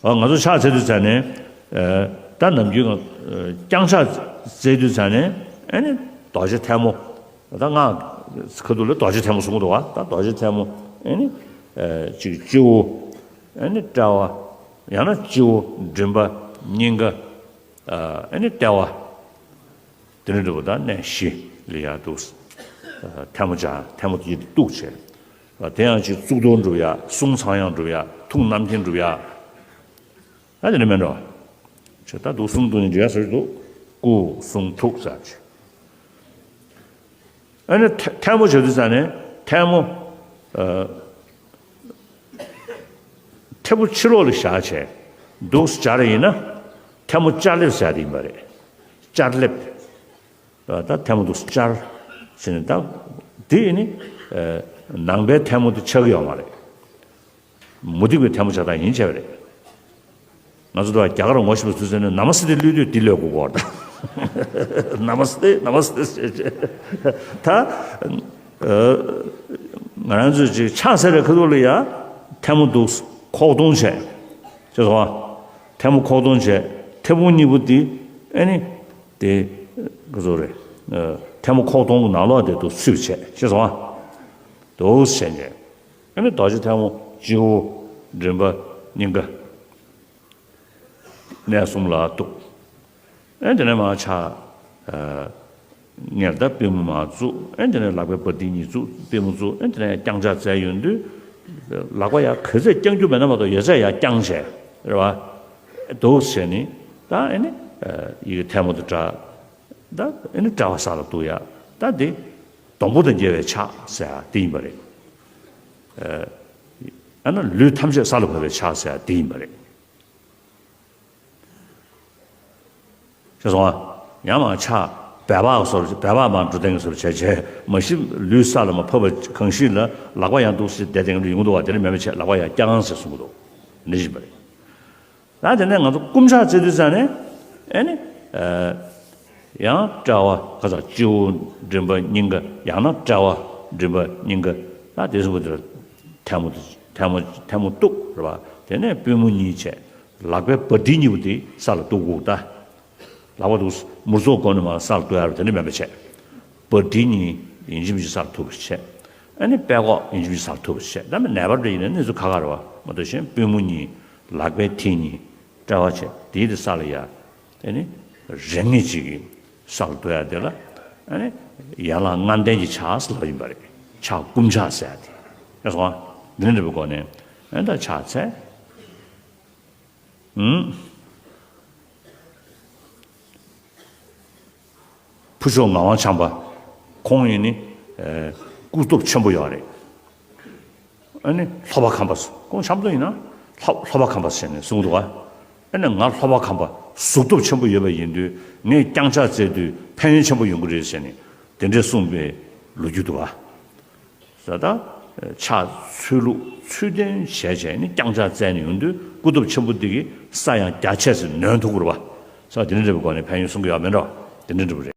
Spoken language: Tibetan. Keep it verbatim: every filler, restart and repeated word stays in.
ཨ། ང་ཚོ་ཕྱག་འཚལ་དུས་ཙ་ནས། ཨ། ད་ནམ་རྒྱུན་ང་། ཨ། བརྐྱང་ཕྱག་འཚལ་དུས་ཙ་ནས། ཨ་ནི་རྡོ་རྗེ་ཐལ་མོ། ད་ང་ཁ་ཐུག་ལ་རྡོ་རྗེ་ཐལ་མོ་གསུང་གི་འདུག་བ། ད་རྡོ་རྗེ་ཐལ་མོ། ཨ་ནི། ཨ། གཅིག་སྤྱི་བོ། ཨ་ནི་དཔྲལ་བ། ཡང་ན་སྤྱི་བོ། མགྲིན་པ། སྙིང་ག་ཨ་ནི་ལྟེ་བ། དེ་ནས་འགྲུབ་པ་དང་གནས་བཞི་ལ་ཡར་འདུག་ཐལ་མོ་སྦྱར། ཐལ་མོ་དེ་གཏུགས་བྱས། དེ་ཡང་ཅིག་གཙུག་ཏོར་འགྲུབ་ཡ། གསུང་ཚངས་དབྱངས་འགྲུབ་ཡ། ཐུགས་རྣམ་མཁྱེན་འགྲུབ་ཡ། ཨ། དེ་ནས་མེད་འགྲོ། ཆེ་ད་འདུག་གསུང་ཐུགས་ནི་འགྲུབ་ཡ་ཟེར་འདུག་སྐུ་གསུང་ཐུགས་ཟེར་ཅིག་ཨ་ནི་ཐལ་མོ་བྱ་དུས་ཙ་ནས་ཐལ་མོ། ཨ། མཐེ་བོ་ཕྱི་ལོགས་ལ་བཞག་བྱས་འདུག་སྦྱར་ཡིན་ན། ཐལ་མོ་སྦྱར་ལེབ་ཟེར་ཡ་དེ་ཡིན་པ་རེད། སྦྱར་ལེབ། ད་ཐལ་མོ་འདུག་སྦྱར་ཟེར་ནས། ད་དེ་ནི། ཨ། ནང་པའི་ཐལ་མོ་དེ་ཆགས་ཀྱི་ཡོད་མ་རེད། མུ་སྟེགས་པའི་ཐལ་མོ་བྱ་སྟངས་ཡིན་བྱས་པ་རེད། ང་ཚོ་ད་རྒྱ་གར་ངོ་ཤེས་པ་ཚོས་ཟེར་ནས་ན་མ་སྟེ་གླུད་དུས་འདི་ལས་གོ་གོ་བར། ད་ན་མ་སྟེ། ན་མ་སྟེ་ཟེར་བྱས། ད། ཨ། ང་རང་ཚོས་ཅིག་ཕྱག་འཚལ་བའི་ཁ་ཐུག་ལ་ཡ། ཐལ་མོ་འདུག་ཁོག་སྟོང་བྱས། ཤེས་སོང་ཨ། ཐལ་མོ་ཁོག་སྟོང་བྱས། མཐེ་བོང་གཉིས་པོ་འདི། ཨ་ནི། དེ། ག་ཚོད་རེད། ཨ། ཐལ་མོ་ཁོག་སྟོང་གི་ནང་ལོགས་དེ་འདུག་ཚུད་བྱས། ཤེས་སོང་ཨ། འདུག་བྱས་ནས། ཨ་ནི་རྡོ་རྗེ་ཐལ་མོ་སྤྱི་བོ། མགྲིན་པ། སྙིང་ག་གནས་གསུམ་ལ་གཏུགས། ཨེ་དེ་ནས་མར་ཕྱག་ཨ། སྔར་ལྟར་པུས་མོ་མར་བཙུགས། ཨེ་དེ་ནས་ལག་པའི་བར་མཐིལ་གཉིས་བཙུགས། པུས་མོ་བཙུགས། ཨེ་དེ་ནས་བརྐྱང་ཕྱག་འཚལ་ཡོང་དུས། ལག་པ་ཡར་ག་ཚད་བརྐྱང་རྒྱུ་མེད་ན་མ་གཏོགས་ཡོད་ཚད་ཡར་བརྐྱངས་བྱས། རེད་བ། འདུག་བྱས་ནས་ད་ཨེ་ནི། ཨ། ཡི་གེ་ཐལ་མོ་དང་སྦྲགས། ད་ཨེ་ནི་དཔྲལ་བ་ས་ལ་གཏུགས་ཡ། ད་འདི་སྡོང་པོ་དང་མཇལ་བའི་ཕྱག་ཟེར་ཡ་དེ་ཡིན་པ་རེད། ཨ། ཨ་ན་ལུས་ཐམས་ཅད་ས་ལ་བབས་པའི་ཕྱག་ཟེར་ཡ་དེ་ཡིན་པ་རེད། ཤེས་སོང་ཨ། ཡང་མ་ཕྱག་སྦལ་པ་བཟོ་འདྲ། སྦལ་པ་མར་འགྲོ་སྟངས་བཟོ་འདྲ་བྱས་བྱས། མ་གཞི་ལུས་ས་ལ་མ་བབས་པ་གང་ཞིག་ལ་ལག་པ་ཡང་འདུག་སེ་བསྡད་སྟངས་ཡོང་གི་འདུག་བ། དེ་འདྲ་མེད་པ་བྱས། ལག་པ་ཡར་བརྐྱངས་ཟེར་གསུང་གི་འདུག་འདི་བཞིན་པ་རེད། ད་དེ་ནས་ང་ཚོ་བསྐུམ་ཕྱག་འཚལ་དུས་ཙ་ནས། ཨེ་ནི། ཨ། ཡང་དཔྲལ་བ་ག་ས། སྤྱི་བོ། མགྲིན་པ། སྙིང་ག་ཡང་ན་དཔྲལ་བ། མགྲིན་པ། སྙིང་ག་ད་དེ་གསུམ་པོ་དེ་ལ་ཐལ་མོ། ཐལ་མོ། ཐལ་མོ་གཏུགས། རེད་བ། དེ་ནས་པུས་མོ་གཉིས་བྱས། ལག་པའི་བར་མཐིལ་གཉིས་པོ་དེ་ས་ལ་གཏུགས་དགོས། ད་ལག་པ་འདུག་མུར་ཙོག་སྒོ་ནས་མར་ས་ལ་གཏུགས་ཡ་རེད། དེ་འདྲ་མེད་པ་བྱས། བར་མཐིལ་གཉིས་ཡིན་གཅིག་མིན་གཅིག་ས་ལ་ཐུག་པ་བྱས། ཨ་ནི་པད་ཀོག་ཡིན་གཅིག་མིན་གཅིག་ས་ལ་ཐུག་པ་བྱས། ད་མི་ནད་པ་འདྲ་ཡིན་ན་གནས་ཚུལ་ཁག་ཁག་རེད་བ། མ་གཏོགས་གཞན་པུས་མོ་གཉིས། ལག་པའི་མཐིལ་གཉིས། དཔྲལ་བ་བྱས། དེའི་དེ་ས་ལ་ཡ། ཨ་ནི་རེ་ངེས་གཅིག་གིས་ས་ལ་གཏུགས་ཡ་དེ་ལ། ཨ་ནི་ཡན་ལག་ལྔ་ལྡན་གྱི་ཕྱག་ཟེར་ལབ་ཡིན་པ་རེད། ཕྱག་བསྐུམ་ཕྱག་ཟེར་ཡ་དེ། ཡ་སོང་ཨ། འདི་འདྲ་བའི་སྒོ་ནས་ཨ་ནི་ད་ཕྱག་འཚལ། ཨུམ། ཕུར་ལྕོག་ངག་དབང་བྱམས་པ། ཁོང་ཡིན་ནི། ཨེ། སྐུ་སྟོབས་ཆེན་པོ་ཡོད་རེད། ཨ་ནི་ལྷོ་པ་ཁམས་པ། ཁོང་བྱམས་པ་ཡིན་ན་ལྷོ། ལྷོ་པ་ཁམས་པ་ཟེར་ནས་གསུངས་འདུག་ག་ཨ་ནི་ང་ལྷོ་པ་ཁམས་པ་གཟུགས་སྟོབས་ཆེན་པོ་ཡོད་པ་ཡིན་དུས། ངས་བརྐྱང་ཕྱག་འཚལ་དུས་ཕན་ཡོན་ཆེན་པོ་ཡོང་གི་རེད་ཟེར་ནས་དེ་འདྲས་གསུངས་པའི་ལོ་རྒྱུས་འདུག་ག་ཟེར། ད་ཕྱག་འཚལ་ལུགས་ཚུལ་ལྡན་བྱས་བྱས་ནས་བརྐྱང་ཕྱག་འཚལ་ནས་ཡོང་དུས། སྐུ་སྟོབས་ཆེན་པོ་འདི་གིས་ས་ཡང་རྒྱ་ཆེ་ཙམ་ནོན་ཐུབ་ཀྱི་རེད་བ། ས་དེ་འདྲ་འདྲ་བའི་སྒོ་ནས་ཕན་ཡོན་གསུང་གི་ཡོད་མེད་འགྲོ། དེ་འདྲ་འདྲ་བ་རེད།